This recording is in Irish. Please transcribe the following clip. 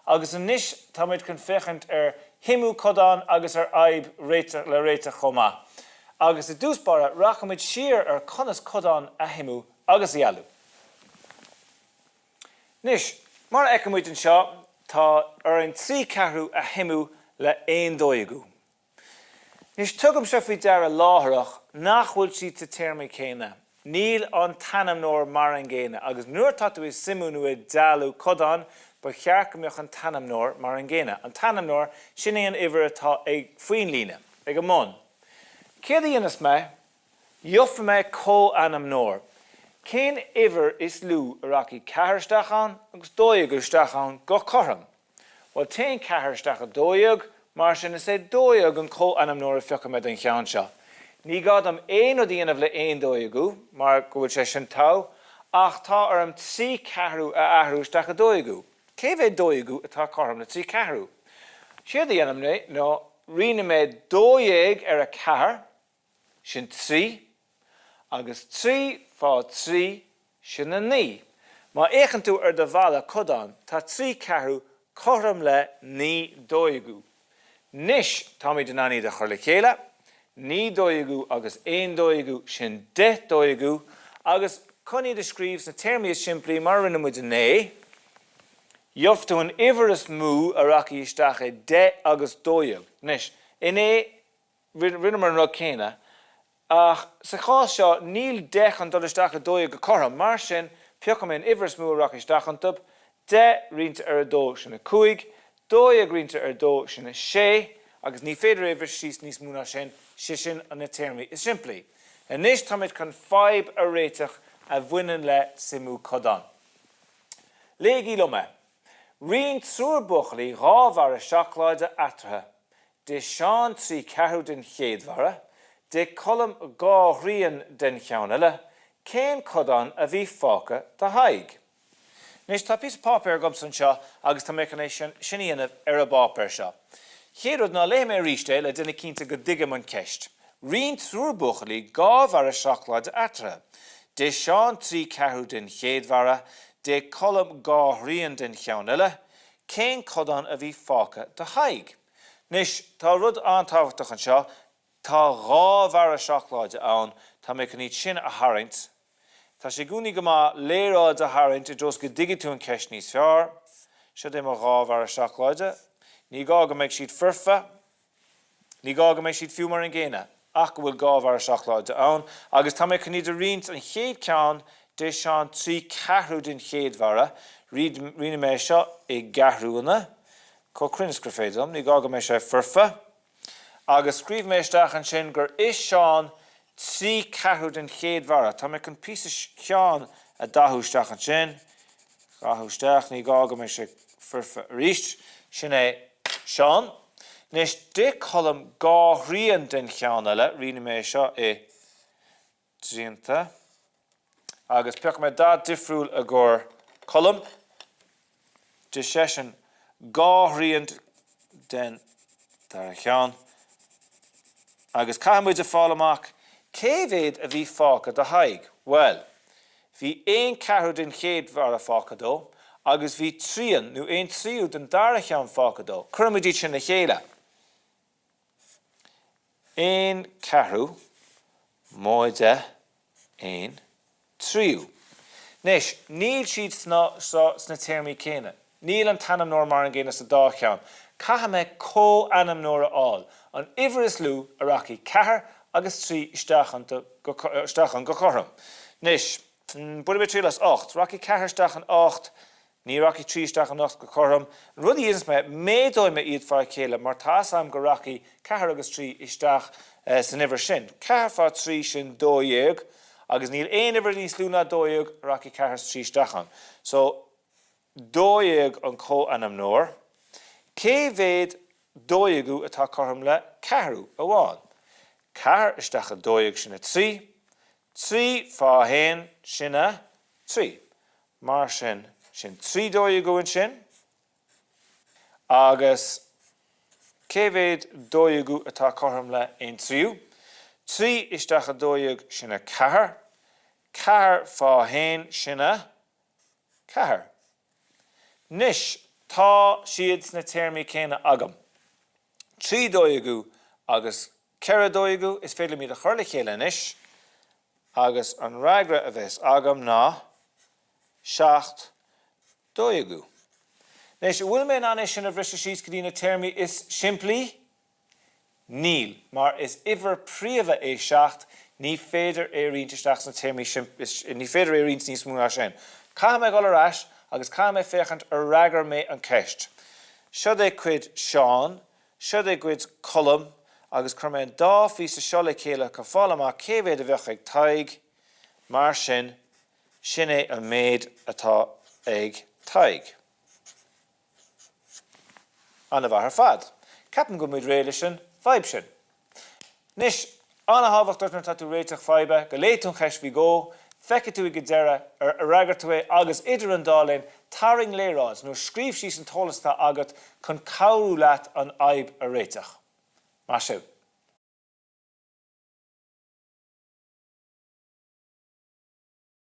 Agus anois táimid chun féachaint ar shuimiú codán agus ar fhadhb réiteach le réiteach chomh maith. Agus i dtús báire rachaimid siar ar conas codán a shuimiú agus a dhealú. Anois, mar a fheicimid anseo, tá orainn 3 ceathrú a shuimiú le 1 dódhéagú. Anois, tugaimse faoi deara láithreach nach bhfuil siad sa téarmaí céanna. Níl an t-ainmneoir mar an gcéanna, agus nuair atá tú ag suimiú nó ag dealú codán, ba cheart go mbeadh an t-ainmneoir mar an gcéanna. An t-ainmneoir, sin é an uimhir atá ag faoin líne, ag an mbun. Céard a dhéanfas mé? Gheobhaidh mé comhainmneoir. Cén uimhir is lú a rachaidh 4 isteach ann agus 12 isteach ann go cothrom? Bhuel, téann 4 isteach i 12, mar sin is é 12 an comhainmneoir a phiocfaidh mé don cheann seo. Ní gá dom aon rud a dhéanamh le 1 dódhéagú, mar go bhfuil sé sin togha, ach tá orm 3 ceathrú a athrú isteach i dódhéagú. Cé mhéad dódhéagú atá cothrom le 3 ceathrú? Séard a dhéanfaidh mé ná roinnfidh mé 12 ar 4, sin 3, agus 3 fá 3, sin 9. Má fhéachann tú ar do bhalla codán, tá 3 ceathrú cothrom le 9 dódhéagú. Anois táimid in ann iad a chur le chéile, 9 dódhéagú agus 1 dódhéagú, sin 10 dódhéagú, agus chun iad a scríobh sna téarmaí is simplí, mar a rinne muid inné, gheobhaidh tú an uimhir is mó a rachaidh isteach i 10 agus 12. Anois, inné, Rinneamar an rud céanna, ach sa chás seo níl 10 chun dul isteach i 12 go cothrom, mar sin piocfaidh mé an uimhir is mó a rachaidh isteach iontu, 10 roinnte ar 2, sin 5, 12 roinnte ar 2, sin 6, agus ní féidir é a bhriseadh síos níos mó ná sin, sé sin na téarmaí is simplí. Anois táimid chun fadhb a réiteach a bhaineann le suimiú codán. Léigí liom é. Roinn triúr buachaillí dhá bharra seacláide eatarthu. D'ith Seán 3 ceathrú den chéad bharra, d'ith Colm dhá thrian den cheann eile, cén codán a bhí fágtha do Thadhg? Anois tá píosa páipéir agamsa anseo agus tá mé chun é sin a dhéanamh ar an bpáipéar seo. Chéad rud ná léifidh mé arís é le déanamh cinnte go dtuigim an cheist. Roinn triúr buachaillí dhá bharra seacláide eatarthu. D'ith Seán 3 ceathrú den chéad bharra, d'ith Colm dhá thrian den cheann eile, cén codán a bhí fágtha do Thadhg? Anois, tá rud an-tábhachtach anseo, tá dhá bharra seacláide ann, tá mé chun iad sin a tharraingt. Tá sé i gcónaí go maith léaráid a tharraingt i dtreo is go dtuigfidh tú an cheist níos fearr. Seo é mo dhá bharra seacláide. Ní gá go mbeidh siad foirfe. Ní gá go mbeidh siad fiú mar an gcéanna, ach go bhfuil dhá bharra seacláide ann, agus tá mé chun iad a roinnt, an chéad cheann, d'ith Seán 3 ceathrú den chéad bharra, roinnfidh mé é seo i gceathrúanna, chomh cruinn is gur féidir liom, ní gá go mbeidh sé foirfe, agus scríobhfaidh mé isteach ansin gur ith Seán 3 ceathrú den chéad bharra. Tá mé chun píosa Sheáin a dhathú isteach ansin, dhathú isteach, ní gá go mbeidh sé foirfe arís, sin é Seán. Anois, d'ith Colm dhá thrian den cheann eile, roinnfidh mé é seo i dtrianta, agus piocfaidh mé dath difriúil i gcomhair Colm. D'ith seisean dhá thrian den dara cheann. Agus caithfidh muid a fáil amach cé mhéad a bhí fágtha do Thadhg. Bhuel, Bhí aon cheathrú den chéad bharra fágtha dó agus bhí trian, nó aon tríú, den dara cheann fágtha dó. Cuirfimid iad sin le chéile. Aon cheathrú móide aon tríú. Anois, níl siad sna, sna téarmaí céanna. Níl an t-ainmneoir mar an gcéanna sa dá cheann. Caithfidh mé comhainmneoir a fháil, an uimhir is lú a rachaidh 4 agus 3 isteach iontu go, isteach ann go cothrom. Anois, bainfidh mé triail as 8. Rachaidh 4 isteach in 8, ní rachaidh 3 isteach in 8 go cothrom. An rud a dhéanfas mé, méadóidh mé iad fá chéile mar tá 'fhios a'm go rachaidh 4 agus 3 isteach san uimhir sin. 4 fá 3 sin 12 agus níl aon uimhir níos lú ná 12 a rachaidh 4 is 3 isteach ann. So, 12 an comhainmneoir. Cé mhéad dódhéagú atá cothrom le ceathrú amháin? 4 isteach i 12 sin 3, 3 fá 1 sin 3. Mar sin, sin 3 dódhéagú ansin. Agus cé mhéad dódhéagú atá cothrom le 1 tríú? 3 isteach i 12 sin 4, 4 fá 1 sin 4. Anois, Tá siad sna téarmaí céanna agam. 3 dódhéagú agus 4 dódhéagú, is féidir liom iad a chur le chéile anois agus an fhreagra a bheas agam ná 7 dódhéagú. Anois, an bhfuil mé in ann é sin a bhriseadh síos go dtí na téarmaí is simplí? Níl, mar is uimhir príomha é 7, ní féidir é a roinnt isteach sna téarmaí ní féidir é a roinnt níos mó ná sin. Caithfidh mé dhul ar ais agus caithfidh mé féachaint ar fhreagair mé an ceist. Seod é cuid Seán, seod é cuid Colm agus cuir mé an dá phíosa seo le chéile chun fáil amach cé mhéad a bheadh ag Tadhg. Mar sin, sin é an méid atá ag Tadhg. An-mhaith ar fad. Ceapaim go bhfuil muid réidh leis an bhfadhb sin. Anois, an-thábhachtach nuair atá tú ag réiteach faidhbe, go léifidh tú an cheist faoi dhó, feicfidh tú ag an deireadh ar fhreagair tú é agus idir an dá linn, tarraing léaráid nó scríobh síos an t-eolas atá agat chun cabhrú leat an fhadhb a réiteach. Maith sibh.